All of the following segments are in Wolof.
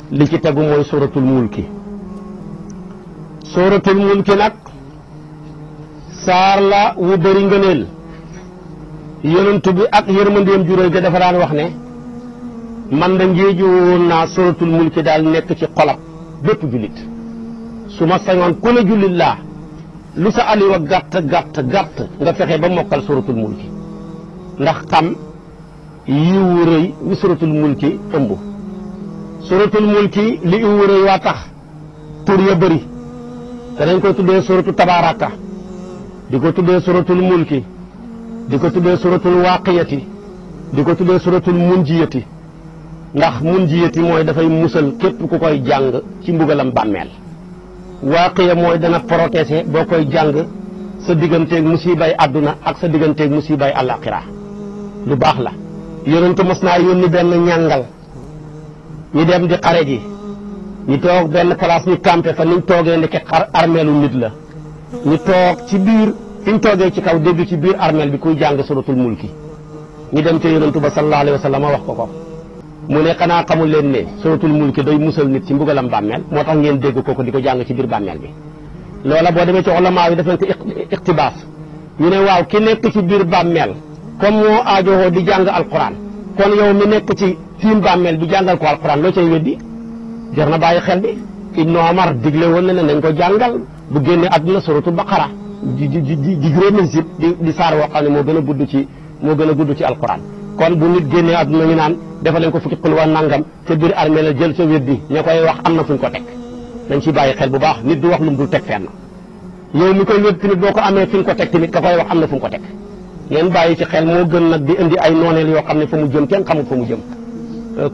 li ci tegu mooy suratul mulki nag saar la wu bëri ngëneel yonent bi ak yërmandeem juróoy ga dafa daan wax ne man da ngéeju woon naa suratul mulki daal nekk ci xolab bépp jullit su ma sañoon ku ne jullit laa lu sa aliwa gàtt nga fexe ba mokkal suratul mulki ndax xam yiwu rëy wi suratul mulki ëmb suratul mulki li iwu rëy waa tax tur ya bëri te dañ koy tuddee suratu tabaraka di ko tuddee suratul mulki di ko tuddee suratul waaqiyati di ko tuddee suratul munjiyati ndax munjiyati mooy dafay musal képp ku koy jàng ci mbugalam bàmmeel waaqiya mooy dana protéger boo koy jàng sa digganteeg musibay àdduna ak sa digganteeg musibay àllaaxira lu baax la yonentu mos naa yónni benn ñàngal ñu dem di xare ji ñu toog benn place ñu campé fa niñ toogee ndeke armeelu nit la ñu toog ci biir fi ñu toogee ci kaw dégg ci biir armeel bi kuy jàng suratul mulki ñu dem ca yonentu ba sallallahu alayhi wa sallam wax ko mu ne xanaa xamul leen ne suratul mulki day musal nit ci mbugalam bàmmeel moo tax ngeen dégg kooku di ko jàng ci biir bàmmeel bi loola boo demee ci ulamaa yi def nañ ko iqtibaas ñu ne waaw ki nekk ci biir bàmmeel comme moo aajowoo di jàng alquran kon yow mi nekk ci fiim bàmmeel bi jàngal ko alquran loo cay weddi jar na bàyyi xel bi Ibnu Omar digle woon na ne nañ ko jàngal bu génnee àdduna suratul baqara di juróomi zib di saar woo xam ne moo gën a gudd ci alquran kon bu nit génnee àdduna ñu naan dafa leen ko fukki xul wa nangam ca biir armée la jël ca weddi ña koy wax am na fuñ ko teg dañ ciy bàyyi xel bu baax nit du wax lu mu dul teg fenn yow mi koy wedd tamit boo ko amee fi nga ko teg tamit ka koy wax am na fu mu ko teg ngeen bàyyi ci xel moo gën nag di indi ay nooneel yoo xam ne fa mu jëm kenn xamul fa mu jëm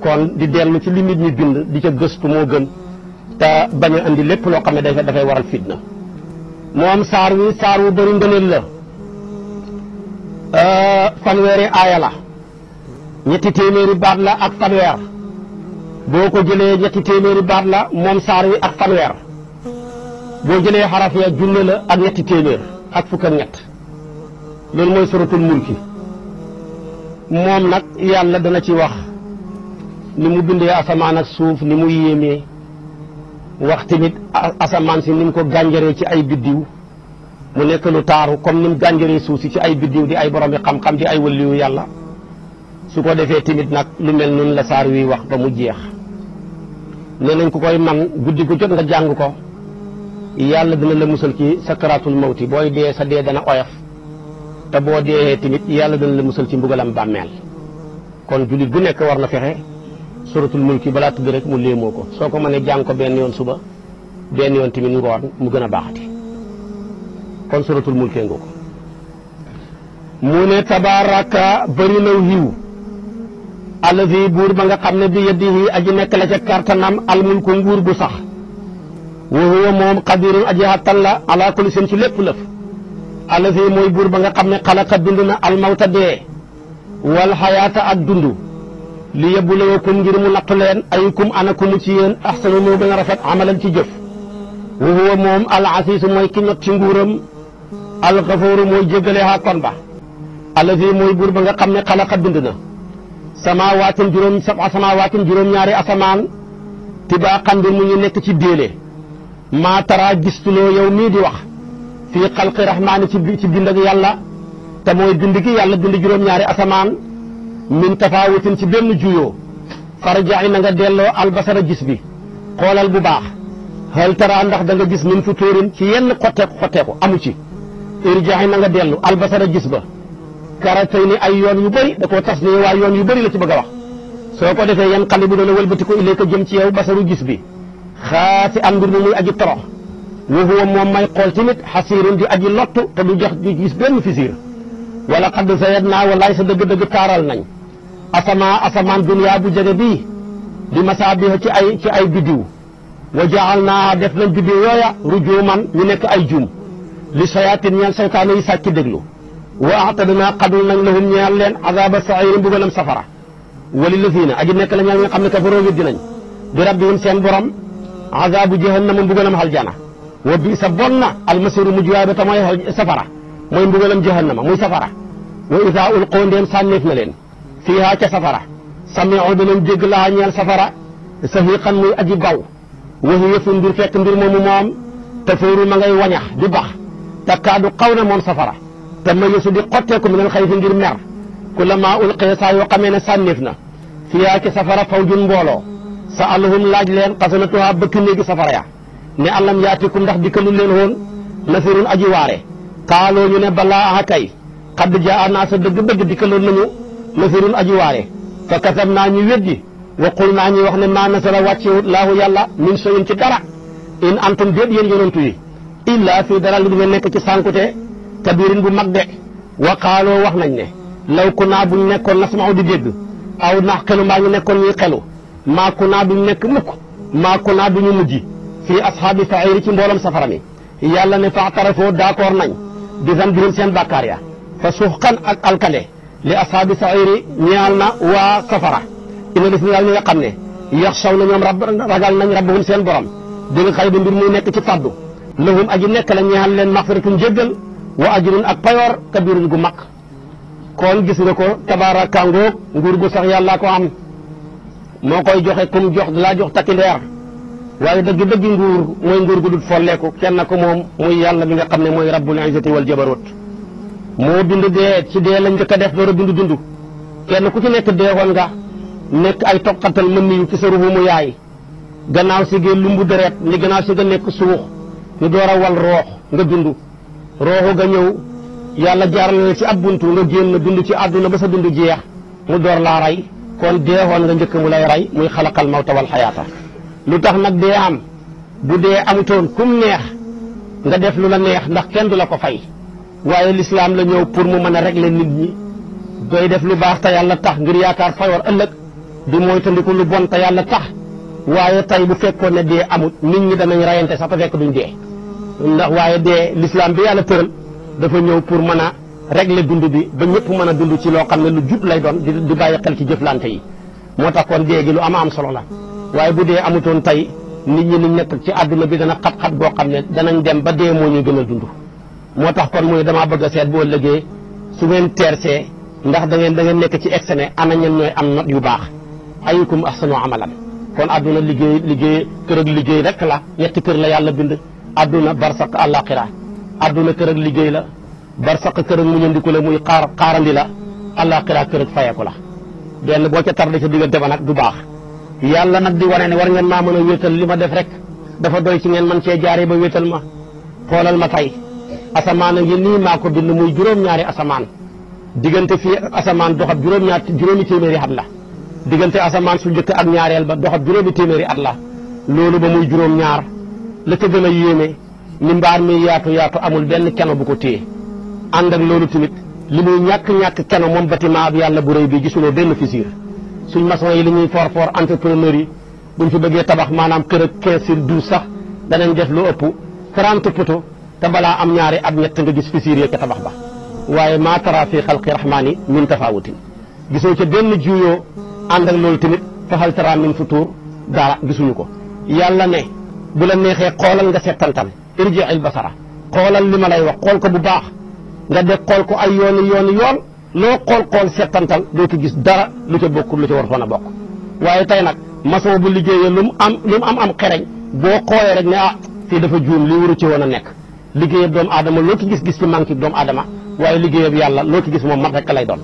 kon di dellu ci li nit ñi bind di ca gëstu moo gën te bañ a indi lépp loo xam ne dafay waral fitna moom saar wu bëri ngëneel la fanweeri aaya la ñetti téeméeri baat la ak fanweer boo ko jëlee ñetti téeméeri baat la moom saar wi ak fanweer boo jëlee xaraf ya junne la ak ñetti téeméer ak fukk ak ñett loolu mooy suratul mulki moom nag yàlla dana ci wax ni mu bindee asamaan ak suuf ni mu yéemee wax tamit asamaan si ni mu ko gànjaree ci ay biddiw mu nekk lu taaru comme ni mu gànjaree suuf si ci ay biddiw di ay borom bi xam-xam di ay waliyu yàlla su ko defee tamit nag lu mel noonu la saar wi wax ba mu jeex nee nañ ku koy man guddi gu jot nga jàng ko yàlla dina la musal ci sakaraatul mawti booy dee sa dee dana oyof te boo dee tamit yàlla dana la musal ci mbugalam bàmmeel kon jullit bu nekk war na fexe suratul mulki balaa tudd rek mu léemoo ko soo ko mënee jàng ko benn yoon suba benn yoon tamit ngoon mu gën a baaxati kon suratul mulki nga ko mu ne tabaraka bëri naw yiw allazi buur ba nga xam ne bi yadihi aji nekk la ca kartanam almulku nguur bu sax wa huwa moom qadirun aji hattan la ala kulli seen ci lépp lëf allazi mooy buur ba nga xam ne xalaqa bind na almawta dee wal xayaata ak dundu li yabluwakum ngir mu nattu leen ayukum anakum ci yéen ahsanu moo gën a rafet amalan ci jëf wa huwa moom al asiisu mooy ki not ci nguuram al gafuuru mooy jéggale haa kon ba allazi mooy buur ba nga xam ne xalaqa bind na samawaatin juróom-ñaari asamaan tibaaqan mbir mu ñu nekk ci déele maa tara gistuloo yow mii di wax fii xalqi rahmaani ci bind ak yàlla te mooy bind gi yàlla bind juróom-ñaari asamaan min tafaawutin ci benn juyoo farja'i na nga delloo albasara gis bi xoolal bu baax hal tara ndax da nga gis min futuurin ci yenn xotteeku amu ci irja'i na nga dellu albasara gis ba karatay ni ay yoon yu bëri da koo tas ni waa yoon yu bëri la ci bëgg a wax soo ko defee yan xale bu doon wëlbati ko ilayka jëm ci yow basaru gis bi xaasi am mbir mi muy aji torox wa huwa moom may xool tamit xasiirun di aji lottu te du jox di gis benn fisiir wala xadd sayadnaa wallaay sa dëgg-dëgg taaral nañ asamaan duniyaa bu jege bii di masaabiha ci ay biddiw wa ja'alnaa def nañ biddiw yooya rujuuman ñu nekk ay jum li sayaatin ñeel saytaane yi sàcc déglu wa a'tadnaa xadul nañ lahum ñeel leen azaaba sa'iir mbugalam safara wali laziina aji nekk la ñeel nga xam ne kafaroo weddi nañ bi rabbihim seen borom azaabu jahannama mbugalam aljana wa bi'sa bon na almasiiru mujj waay ba ta mooy safara mooy mbugalam jahannama muy safara wa izaa ulqoo ndéem sànneef na leen fiihaa ca safara sami'u danañ dégg laa ñeel safara sahiqan muy aji baw waxi yëfu mbir fekk mbir moomu moom te fóoru ma ngay wañax di bax takkaadu xaw na moom safara te ma yësu di xotteeku minal xayfi ngir mer ku la maa ulqiya saa yoo xamee ne sànniif na fiyaa ci safara fawjun mbooloo sa alhum laaj leen xasanatuha bëkk néegi safara ya ne alam yaatikum ndax dikkalul leen woon nasirun aji waare kaaloo ñu ne balaa aha kay xadd jaa naa sa dëgg-dëgg dikkaloon nañu nasirun aji waare fa katab naa ñu weddi wa qul naa ñu wax ne maa nasala wàccewut laahu yàlla min shay'in ci dara in antum déet yéen yonantu yi illa fii dara li nga nekk ci sànkute kabirin bu mag de wa qaaloo wax nañ ne law kunaa buñ nekkoon nasma'u di dégg aw nax xelu maa ñu nekkoon ñuy xelu maa kunaa duñ nekk mukk maa kunaa duñu mujj fii ashaabi sa'iir ci mbooloom safara mi yàlla ne fa'tarafoo d'accord nañ bi zanbihim seen bàkkaar ya fa suxqan ak alkale li ashaabi sa'iir ñeel na waa safara ina lis ñi nga xam ne yaxshaw na ñoom ragal nañ rabbahum seen borom bil xaybi mbir muy nekk ci faddu lahum aji nekk la ñeexal leen maxfiratun jéggal wa ajrun ak payoor kabirun gu mag kon gis nga ko tabaaraka ngoog nguur gu sax yàlla ko am moo koy joxe kum jox laa jox takki ndeer waaye dëgg-dëgg nguur mooy nguur gu dul folleeku kenn ko moom muy yàlla bi nga xam ne mooy rabbul izzati wal jabarut moo bind dee ci dee lañ njëkk a def door a bind dund kenn ku ci nekk deewoon nga nekk ay toqatal mën niyu ci sa ruuxu mu yaay gannaaw si gee lumbu deret ni gannaaw si nga nekk suux ñu door a wal roox nga dund rooxu nga ñëw yàlla jaarale ci ab buntu nga génn dund ci àdduna ba sa dund jeex mu door laa rey kon deewoon nga njëkk mu lay rey muy xalaqal mawta wal xayaata lu tax nag dee am bu dee amutoon kum neex nga def lu la neex ndax kenn du la ko fay waaye lislaam la ñëw pour mu mën a régler nit ñi doy def lu baax te yàlla tax ngir yaakaar fayoor ëllëg di mooy tandiku lu bon te yàlla tax waaye tey bu fekkoon ne dee amut nit ñi danañ rayante sax te fekk duñ dee ndax waaye dee lislaam bi yàlla tëral dafa ñëw pour mën a régler dund bi ba ñëpp mën a dund ci loo xam ne lu jub lay doon di bàyyi xel ci jëflante yi moo tax kon dee gi lu am solo la waaye bu dee amutoon tey nit ñi niñ nekk ci àdduna bi dana xat-xat boo xam ne danañ dem ba dee moo ñuy gën a dund moo tax kon muy damaa bëgg a seet boo ëllëgee su ngeen teersee ndax da ngeen nekk ci examen ana ñan ñooy am not yu baax ayukum ahsanu amalan kon àdduna liggéey kër ak liggéey rek la ñetti kër la yàlla bind àdduna barsaq àllaaxira àdduna kër ak liggéey la barsaq kër ak muñandiku la muy xaarandi la àllaaxira kër ak fayeku la benn boo ca tarde ca diggante ba nag du baax yàlla nag di wane ne war ngeen maa mën a wéetal li ma def rek dafa doy ci ngeen man cee jaaree ba wéetal ma xoolal ma tey asamaan a ngi nii maa ko bind muy juróom-ñaari asamaan diggante fii asamaan doxab juróomi téeméeri at la diggante asamaan su njëkk ak ñaareel ba doxab juróomi téeméeri at la loolu ba muy juróom-ñaar la ca gën a yéeme ni mbaar mi yaatu amul benn keno bu ko téye ànd ak loolu tamit li muy ñàkk keno moom bâtiment bi yàlla bu rëy bi gisuloo benn fissure suñ maçon yi li ñuy for entrepreneur yi buñ fi bëggee tabax maanaam kër ak 15 sur 12 sax danañ def lu ëpp 30 poto te balaa am ñaari at ñett nga gis fissure yi ca tabax ba waaye maa tara fi xalqi rahmaani min tafawutin gisoo ca benn juyoo ànd ak loolu tamit fa hal tara min futur dara gisuñu ko yàlla ne bu la neexee xoolal nga settantal irji'il basara xoolal li ma lay wax xool ko bu baax nga def xool ko ay yoon loo xool settantal doo ci gis dara lu ca bokk lu ca war foon a bokk waaye tey nag maçon bu liggéeyee lu mu am xereñ boo xoolee rek ne fii dafa juum li waru ci woon a nekk liggéeyab doomu aadama loo ci gis ci manque doomu aadama waaye liggéeyab yàlla loo ci gis moom mat rek lay doon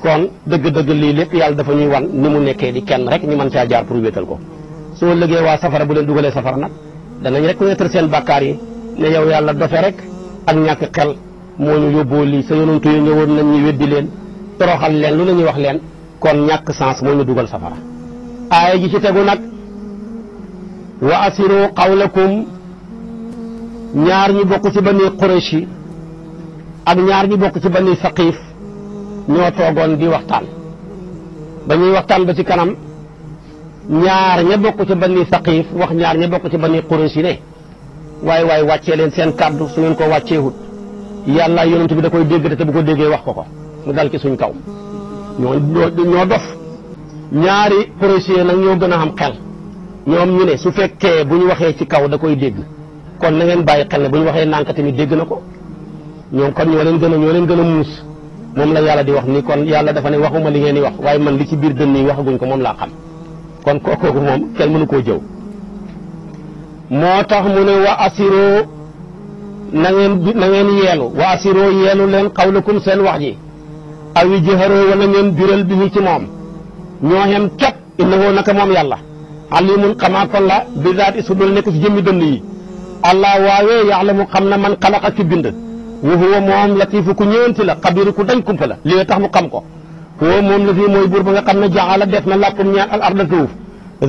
kon dëgg-dëgg lii lépp yàlla dafa ñuy wan ni mu nekkee di kenn rek ñu mën caa jaar pour wéetal ko soo liggéey waa safara bu leen dugalee safara nag danañ rek wéetal seen bàkkaar yi ne yow yàlla dofe rek ak ñàkk xel moo ñu yóbboo lii sa yonantu yi ñëwoon nañ ñu weddi leen toroxal leen lu la ñuy wax leen kon ñàkk sens moo ñu dugal safara aaya ji ci tegu nag wa asiru qawlakum ñaar ñi bokk ci bani Quraysh ak ñaar ñi bokk ci bani Saqiif ñoo toogoon di waxtaan ba ñuy waxtaan ba ci kanam ñaar ña bokk ci bani Saqiif wax ñaar ña bokk ci bani Quraysh ne waaye wàccee leen seen kàddu su ngeen ko wàcceewut yàlla yonent bi da koy dégg te bu ko déggee wax ko mu dal ci suñ kaw ñoo dof ñaari Quraysh nag ñoo gën a xam xel ñoom ñu ne su fekkee bu ñu waxee ci kaw da koy dégg kon na ngeen bàyyi xel ne bu ñu waxee nànk tamit dégg na ko ñoom kon ñoo leen gën a muus moom la yàlla di wax ni kon yàlla dafa ne waxuma li ngeen di wax waaye man li ci biir dënn yi waxaguñ ko moom laa xam kon kooku moom kenn mënu koo jëw moo tax mu ne wa asiroo na ngeen yeelu wa asiroo yeelu leen xawlakum seen wax ji aw yi jëharoo wala ngeen biral bi ci moom ñoo xem képp innahu naka moom yàlla alimun xamaa kon la bi daat i sudul nekk ci jëmmi dënn yi allah waawee yaxlamu xam na man xalaqa ci bind wa huwa moom latifu ku ñëwanti la xabiru ku dañ kumpa la li tax mu xam ko huwa moom la fii mooy buur ba nga xam ne jaxala def na làkkum ñaan al arda suuf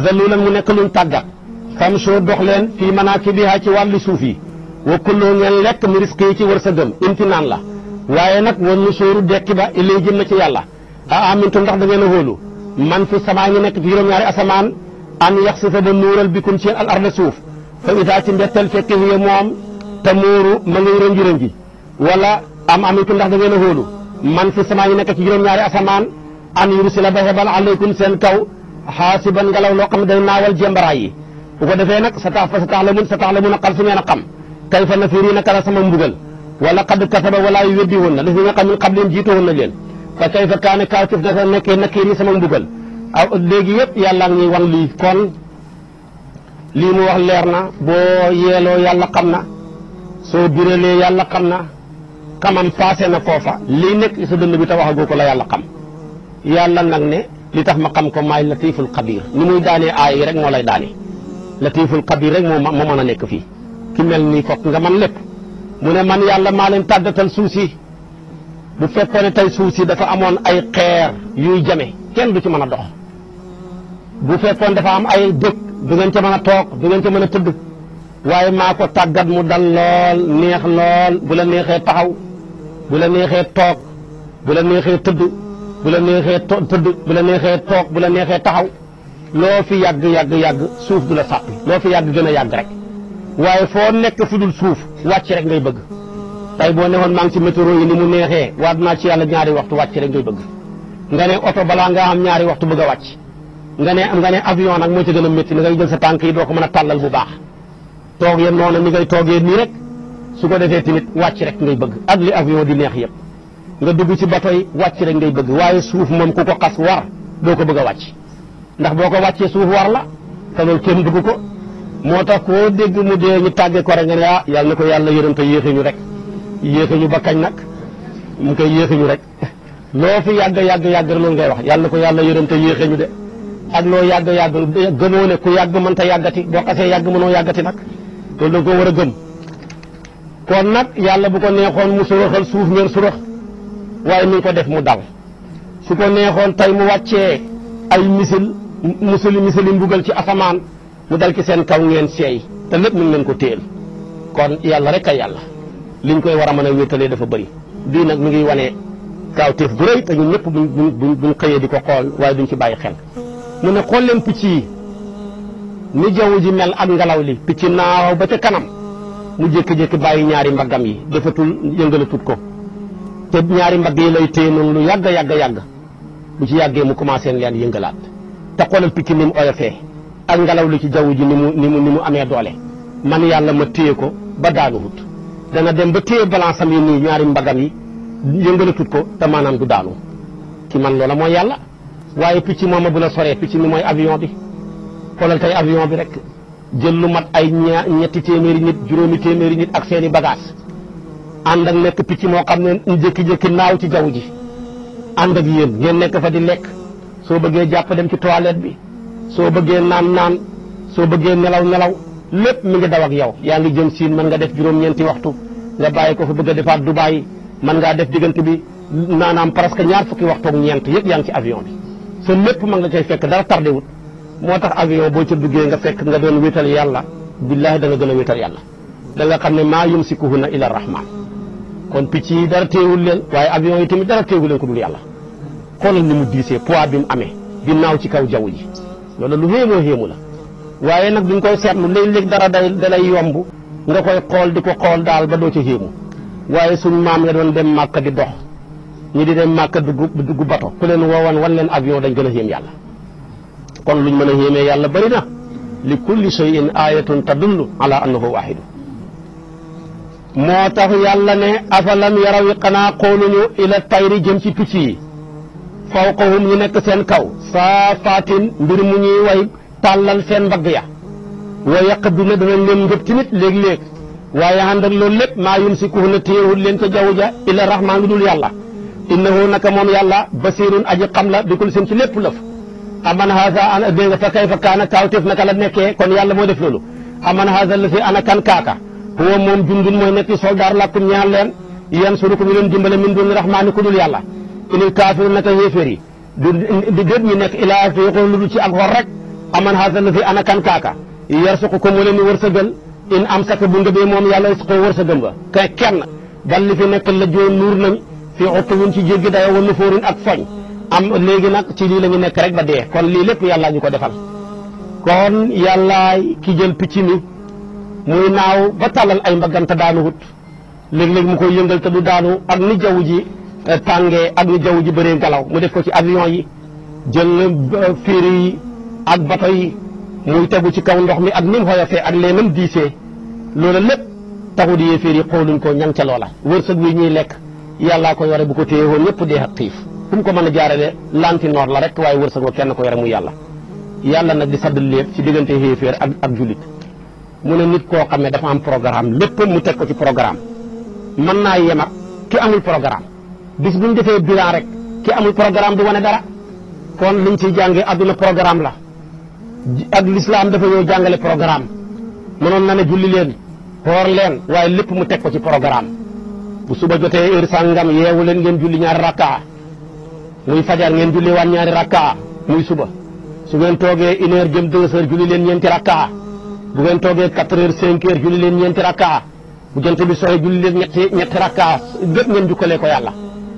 zalulan mu nekk luñ tàggat fam soo dox leen fii manaakibihaa ci wàllu suuf yi wa kulloo ngeen lekk mi risque yi ci wërsëgam imtinaan la waaye nag wan nu sóoru dekki ba ilay jëm na ci yàlla a amintum ndax da ngeen a hóolu man fi samaa ngi nekk ci juróom-ñaari asamaan an yaxsifa ba nuural bikum ci al arda suuf fa itaa ci mbettal fekk hiya moom te muuru ma ngay rëngi-rëngi wala am amintum ndax da ngeen a hóolu man fi samaa ngi nekk ci juróom-ñaari asamaan an yursila ba hebal alaykum seen kaw xaasiban ngelaw loo xam ne day naawal jembaraay yi bu ko defee nag sa tax la mun a xal su ngeen a xam kayfa nafiri naka la sama mbugal wala qad kasaba wala yu weddi woon na li nga xam min qablihim jiitu woon na leen fa kayfa kaane kaawtif naka nekkee nakkiir yi sama mbugal aw léegi yëpp yàlla ngi wan lii kon lii mu wax leer na boo yeeloo yàlla xam na soo biralee yàlla xam na xamam passé na foofa lii nekk sa dënd bi te waxagoo ko la yàlla xam yàlla nag ne li tax ma xam ko maay latiful xabir ni muy daanee aay yi rek moo lay daane latiful xabir rek moo mën a nekk fii ki mel nii fokk nga man lépp mu ne man yàlla maa leen tàggatal suuf si bu fekkoon ne tey suuf si dafa amoon ay xeer yuy jame kenn du ci mën a dox bu fekkoon dafa am ay dëkk du ngeen ca mën a toog du ngeen ca mën a tëdd waaye maa ko tàggat mu dal lool neex lool bu la neexee taxaw bu la neexee toog bu la neexee tëdd bu la neexee tëdd bu la neexee toog bu la neexee taxaw loo fi yàgg suuf du la sàppi loo fi yàgg gën a yàgg rek waaye foo nekk fu dul suuf wàcc rek ngay bëgg tey boo neexoon maa ngi ci météo yi ni mu neexee waat naa ci yàlla ñaari waxtu wàcc rek ngay bëgg nga ne oto balaa nga am ñaari waxtu bëgg a wàcc nga ne avion nag moo ci gën a métti ni ngay jël sa tànk yi doo ko mën a tàllal bu baax toog yéen noonu ni ngay toogee nii rek su ko defee tamit wàcc rek ngay bëgg ak li avion di neex yëpp nga dugg ci bato yi wàcc rek ngay bëgg waaye suuf moom ku ko xas war doo ko bëgg a wàcc ndax boo ko wàccee suuf war la te loolu kenn dugg ko moo tax koo dégg mu dee ñu tàggee ko rek nga ne ah yàlla na ko yàlla yërëm te yéexe ñu rek yéexe ñu ba kañ nag mu koy yéexe ñu rek loo fi yàgg loolu ngay wax yàlla na ko yàlla yërëm te yéexe ñu de ak loo yàgg gëmoo ne ku yàgg mën ta yàggati boo xasee yàgg mënoo yàggati nag loolu da nga ko war a gëm kon nag yàlla bu ko neexoon mu suraxal suuf ngeen surax waaye mi ngi ko def mu dal su ko neexoon tey mu wàccee ay misili mbugal ci asamaan mu dal ci seen kaw ngeen seey te lépp mu ngi leen ko téel kon yàlla rek a yàlla liñ koy war a mën a wéttalee dafa bëri bii nag mi ngi wane kaawteef bu rëy te ñun ñëpp buñ xëyee di ko xool waaye duñ ci bàyyi xel mu ne xool leen picc yi ni jaww ji mel ak ngelaw li picc naaw ba ca kanam mu jékki-jékki bàyyi ñaari mbaggam yi defatul yëngalatut ko te ñaari mbagg yi lay téye noonu lu yàgg bu ci yàggee mu commencé leen yëngalaat te xoolal picc ni mu oyofee ak ngelaw li ci jaww ji ni mu amee doole man yàlla ma téye ko ba daanuwut dana dem ba téye balance am yi nii ñaari mbagam yi yëngalatut ko te maanaam du daanu ci man loola mooy yàlla waaye picc moom bu la soree picc mi mooy avion bi xoolal tey avion bi rek jël lu mat ay ñetti téeméeri nit juróomi téeméeri nit ak seeni bagage ànd ak nekk picc moo xam ne jékki-jékki naaw ci jaww ji ànd ak yéen ngeen nekk fa di lekk soo bëggee jàpp dem ci toilette bi soo bëggee naan soo bëggee nelaw lépp mi ngi daw ak yow yaa ngi jëm siin mën nga def juróom-ñeenti waxtu nga bàyyi ko fa bëgg a defaat Dubaay mën ngaa def diggante bi naanaam presque ñaar fukki waxtu ak ñeent yëpp yaa ngi ci avion bi sa lépp ma nga cay fekk dara tardé wut moo tax avion boo ca duggee nga fekk nga doon wéetal yàlla billaahi da nga gën a wéetal yàlla da nga xam ne maa yumsikuhunna illa rahman kon picc yi dara téewul leen waaye avion yi tamit dara téewul leen ko dul yàlla xoolal ni mu diisee poids bi mu amee di naaw ci kaw jaww ji loolu lu xéemoo la waaye nag duñ koy seetlu léeg-léeg dara dalay yomb nga koy xool di ko xool daal ba doo ca xéemu waaye suñ maam ya doon dem màkk di dox ñi di dem màkk dugg bato ku leen woowan wan leen avion dañ gën a xéem yàlla kon luñ mën a xéemee yàlla bëri na li kulli shay'in ayatun tadullu ala annahu wahidu moo tax yàlla ne afalam yaraw yi xanaa xooluñu ila tayri jëm ci picc yi fawqahum ñu nekk seen kaw saafaatin mbir mu ñuy way tàllal seen mbagg ya wa yaqbiduna danañ leen ngëb tamit léeg-léeg waaye ànd ak loolu lépp maa yumsikuhunna téyewul leen ca jaww ja illa rahmaan lu dul yàlla innahu naka moom yàlla basirun aji xam la bi kul seen ci lépp lëf aman haza ana dégg nga fa kayfa kaana kaawteef naka la nekkee kon yàlla moo def loolu aman haza la fi ana kan kaaka huwa moom jundun mooy nekk soldaar lakum ñaan leen yansurukum ñu leen dimbale min duni rahmaani ku dul yàlla inil kaafiru naka yéeféer yi di déet ñu nekk ilaa fi xool lu dul ci ak xor rek aman haza la fi ana kan kaaka yarsuqukum moo leen di wërsëgal in am saka bu ngëbee moom yàlla ko wërsëgam ba kenn bal li fi nekk la joo nuur nañ fi utuwin ci jéggi dayo wa nufóorin ak foñ am léegi nag ci lii la ñu nekk rek ba dee kon lii lépp yàllaa ñu ko defal kon yàllaay ki jël picc mi muy naaw ba tàllal ay mbaggam te daanu wut léeg-léeg mu koy yëngal te du daanu ak ni jaww ji tàngee ak ni jaww ji bëree ngelaw mu def ko ci avion yi jël féeri yi ak bato yi muy tegu ci kaw ndox mi ak ni mu xoyofee ak leenam diisee loola lépp taxu di yéeféer yi xooluñ ko ñang ca loola wërsëg wi ñuy lekk yàllaa ko yore bu ko téye woon ñëpp dee ak xiif fu mu ko mën a jaarale lanti noor la rek waaye wërsëg wa kenn ko yore muy yàlla nag di sadd lépp ci diggante yéeféer ak jullit mu ne nit koo xam ne dafa am programme lépp mu teg ko ci programme mën naa yem ak ki amul programme bis bu ñu defee bilan rek ki amul programme du wane dara kon liñ ciy jàngee adduna programme la ak l'islam dafa ñëw jàngale programme mënoon na ne julli leen xoor leen waaye lépp mu teg ko ci programme bu suba jotee heure sàngam yeewu leen ngeen julli ñaari rakkaa muy fajar ngeen julli waan ñaari rakkaa muy suba su ngeen toogee 1 heure jëm 2 heures julli leen ñeenti rakkaa bu ngeen toogee 4 heures 5 heures julli leen ñeenti rakkaa bu jant bi soxee julli leen ñetti rakkaa gépp ngeen jukkalee ko yàlla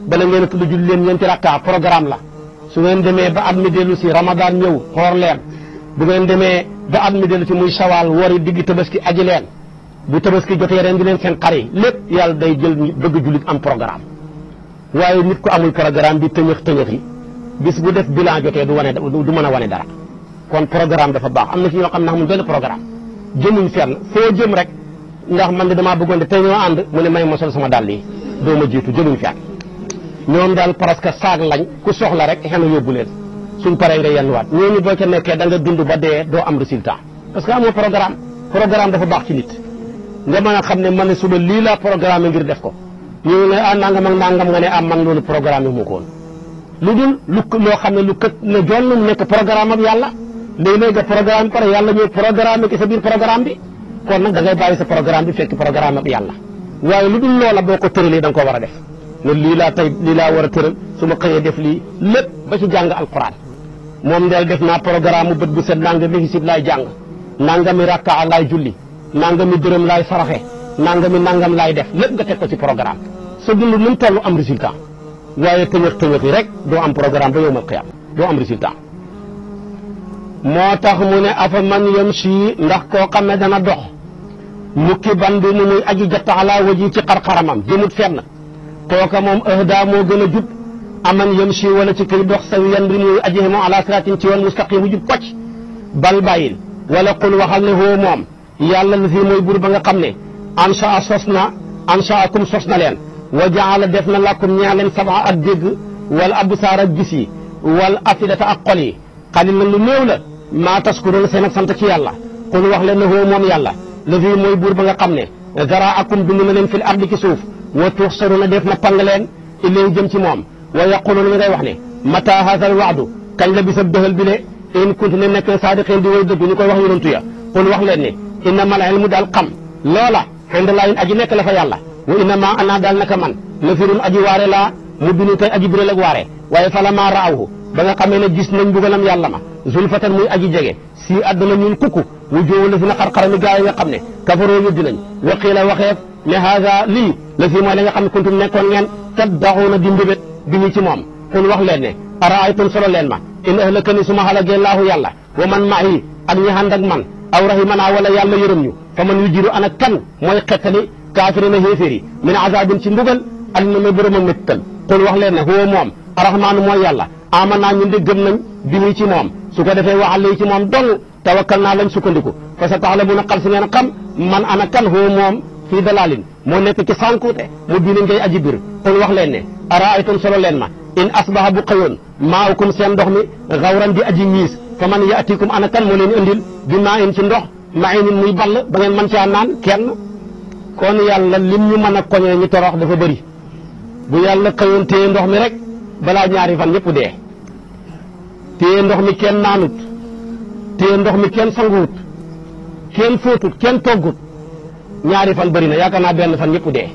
bala ngeen a tudd julli leen ñeenti rakkaa programme la su ngeen demee ba at mi dellu si ramadan ñëw xoor leen bu ngeen demee ba at mi dellu si muy sawaal wari diggi tabaski aji leen bu tabaski jotee ren di leen seen xar yi lépp yàlla day jël bëgg jullit am programme waaye nit ko amul programme bi tëñëx yi bis bu def bilan jotee du mën a wane dara kon programme dafa baax am na ci ñoo xam ne xamul benn programme jëmuñ fenn foo jëm rek ndax man de damaa bëggoon de tey ñoo ànd mu ne may mosal sama dàll yi doo ma jiitu jëmuñ fenn ñoom daal presque saag lañ ku soxla rek xenu yóbbu leen suñ paree nga yennuwaat ñooñu boo ca nekkee da nga dund ba dee doo am résultat parce que amoo programme dafa baax ci nit nga mën a xam ne man ne suba lii laa programme ngir def ko ñu ne nangam ak nangam nga ne man loolu programme moo ko woon lu dul loo xam ne lu kët ne joll nekk programme ak yàlla léeg-léeg nga programme pare yàlla ñëw programme ki sa biir programme bi kon nag da ngay bàyyi sa programme bi fekk programme ak yàlla waaye lu dul loola boo ko tëralee da nga ko war a def ne lii laa war a tëral su ma xëyee def lii lépp ba ci jàng alquran moom del def naa programme mu bët bu set nangami hisib laay jàng nangami rakkaa laay julli nangami dërëm laay saraxe nangam laay def lépp nga teg ko ci programme sa dund nu mu toll am résultat waaye tëñëx yi rek doo am programme ba yawmal qiyaama doo am résultat moo tax mu ne afa man yamshi ndax koo xam ne dana dox mukki bandu mu muy aji jatta ala waji ci xarxaramam jëmut fenn kooka moom ahda moo gën a jub aman yamshi wala ci kay dox sawiyan bi muy aji moom ala siratin ci yoon mustaqim bu jub kocc bal bàyyil wala qul waxal ne hoo moom yàlla la fi mooy buur ba nga xam ne ansaakum sos na leen wa jaala def na lakum ñaa leen sab'a ak dégg wala absaar ak gis yi wala afidata ak xol yi xalil la lu néew la maa taskuroon seen ak sant ci yàlla qul wax leen ne hoo moom yàlla la fi mooy buur ba nga xam ne zaraakum bind na leen fil ardi ci suuf wa tuxsaruna def na pang leen illee jëm ci moom wa yaquluuna mi ngay wax ne mata haazal wa'du kañ la bisab dëxal bi le in kuntu ne nekk saadiqin di way dëgg ñu koy wax yonantu ya qul wax leen ne innamal ilmu daal xam loola indallaahi aji nekk la fa yàlla wa innama ana daal naka man nafirun aji waare laa mu binu tey aji biral ak waare waaye falammaa raawhu ba nga xamee ne gis nañ mbugalam yàlla ma zulfatan muy aji jege si àdduna ñun kukku wujuuhu la fi na xarxarami gaa yi nga xam ne kafaroo yëddi nañ wa qiila waxeef ne haada lii la fi mooy la nga xam ne kuntum nekkoon ngeen taddaxuuna di mbébét bi ñu ci moom qul wax leen ne araaytum solo leen ma in ahlakani suma halagee laahu yàlla wa man mahi ak ñi ànd ak man aw rahimanaa wala yàlla yërëm ñu fa man yujiru ana kan mooy xettali kaafirina xéeféer yi min azabin ci mbugal alina may bërëm a méttal qul wax leen ne huwa moom arrahmaanu mooy yàlla amanaa ñun de gëm nañ bi ci moom su ko defee waxal lay ci moom dong tawakkal naa lañ sukkandiku fa sa taxlamuuna xal si ngeen xam man ana kan huwa moom fii dalaalin moo nekk ci sànkuute mu biine ngay aji bir qul wax leen ne araaytum solo leen ma in asbaha bu xëyoon maa'ukum seen ndox mi xawran di aji ñiis fa man yaatikum ana kan moo leen indil bi maa in ci ndox ma'iinin muy ball ba ngeen mën caa naan kenn. kon yàlla lim ñu mën a koñee ñu torox dafa bëri bu yàlla xëyoon téye ndox mi rek balaa ñaari fan ñëpp dee téye ndox mi kenn naanut téye ndox mi kenn sanguwut kenn fóotut kenn toggut ñaari fan bëri na yaakaar naa benn fan ñëpp dee.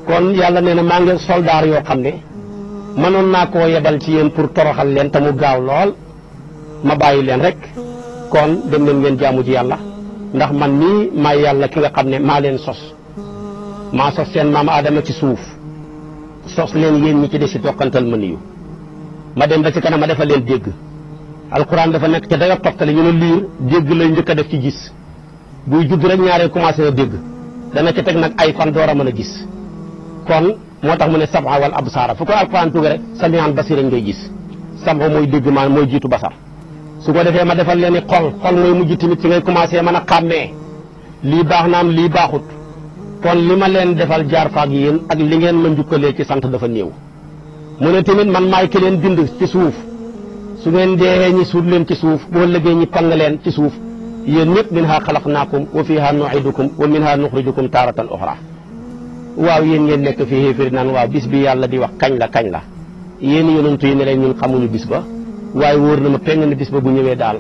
kon yàlla nee na maa ngi soldaar yoo xam ne mënoon naa koo yebal ci yéen pour toroxal leen te mu gaaw lool ma bàyyi leen rek kon dem leen ngeen jaamu ci yàlla ndax man nii maay yàlla ki nga xam ne maa leen sos maa sos seen maam Adama ci suuf sos leen yéen ñi ci des si tokkantal ma niyu ma dem ba ci kanam ma defal leen dégg alquran dafa nekk ca dayo toftale ñu ne liir dégg lay njëkk a def ci gis buy judd rek ñaaree commencé na dégg dana ca teg nag ay fan door a mën a gis kon moo tax mu ne sab'a wal absaara fu ko alquran tuga rek sami'an basiran ngay gis sab'a mooy dégg maan mooy jiitu basar su ko defee ma defal leen ni xol mooy mujj tamit ci ngay commencé mën a xàmmee lii baax naam lii baaxut kon li ma leen defal jaar faak yéen ak li ngeen ma njukkalee ci sant dafa néew mu ne tamit man maay ki leen bind ci suuf su ngeen dee ñi suut leen ci suuf boo lëggee ñi pang leen ci suuf yéen ñëpp minhaa xalaqnaakum wa fiihaa nu'iidukum wa minhaa nuxrijukum taaratan uxraa waaw yéen ngeen nekk fii xéeféri naan waaw bis bi yàlla di wax kañ la yéen yonent yi ne leen ñun xamuñu bis ba waaye wóor na ma peng ne bis ba bu ñëwee daal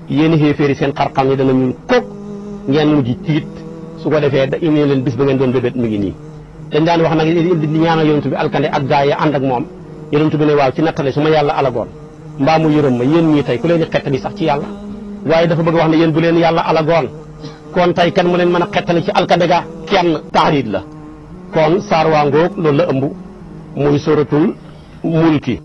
yéen xéeféri seen xar-xam yi dana ñuul kook ngeen mujj tiit su ko defee da indi leen bis ba ngeen doon bébét mu ngi nii dañ daan wax nag di ñaanal yonent bi alkande ak gaa yi ànd ak moom yonent bi ne waaw ci nattale su ma yàlla alagoon mbaa mu yërëm ma yéen ñii tey ku leen di xettali sax ci yàlla waaye dafa bëgg wax ne yéen bu leen yàlla alagoon kon tey kan mu leen mën a xettali ci alkande ga kenn taxriid la kon saar waa ngoog loolu la ëmb muy suratul mulki